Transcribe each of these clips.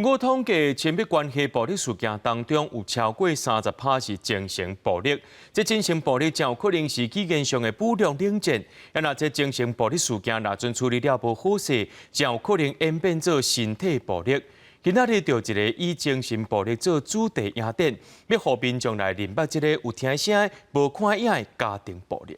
根據統計，親密關係暴力事件當中，有超過30趴是精神暴力。這精神暴力誠有可能是語言上的武力冷戰。啊，若這精神暴力事件若陣處理了無好勢，誠有可能演變做身體暴力。今仔日就一个以精神暴力做主題影展，欲予民眾來認捌這个有聽聲無看影的家庭暴力。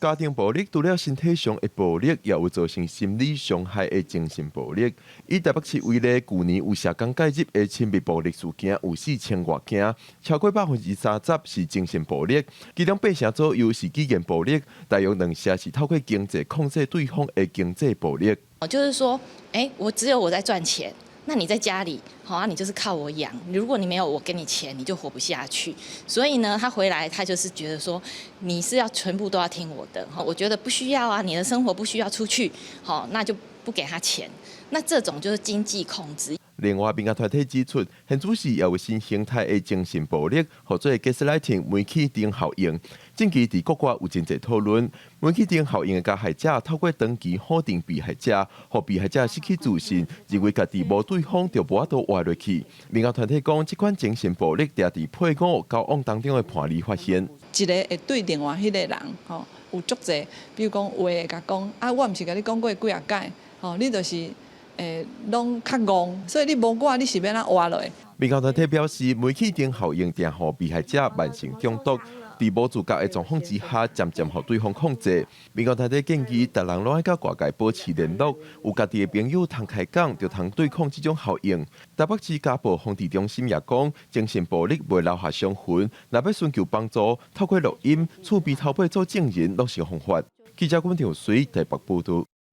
家庭暴力除了身體上的暴力，也有造成心理傷害的精神暴力。以台北市為例，舊年有社工介入的親密暴力事件有4000外件，超過30%是精神暴力，其中八成左右是語言暴力，大約兩成是透過經濟控制對方的經濟暴力。就是說，欸，我只有我在賺錢。那你在家裡，好啊，你就是靠我養。如果你沒有我給你錢，你就活不下去。所以呢，他回來，他就是覺得說，你是要全部都要聽我的。我覺得不需要啊，你的生活不需要出去，好，那就不給他錢。那這種就是經濟控制。另外，民間團體指出，現主時也有新形態的精神暴力，號做 gaslighting 煤氣燈效應。近期佇國外有真濟討論，煤氣燈效應的加害者透過長期否定被害者，予被害者失去自信，認為家己無對方就無法度活落去。民間團體講，這款精神暴力常佇配偶交往當中的伴侶發現。一个會對另外彼个人，吼，有足濟，比如講話會共講，啊，我毋是共你講過幾仔擺，吼，你就是。會攏較戇，所以你無我，你是欲按怎活落去？民間團體表示，煤氣燈效應定予被害者慢性中毒，佇無自覺的狀況之下，漸漸予對方控制。民間團體建議，逐人攏愛佮外界保持聯絡，有家己的朋友通開講，就通對抗這種效應。台北市家暴防治中心也講，精神暴力袂留下傷痕，若欲尋求幫助，透過錄音、厝邊頭尾做證人，攏是方法。記者阮條水台北報道。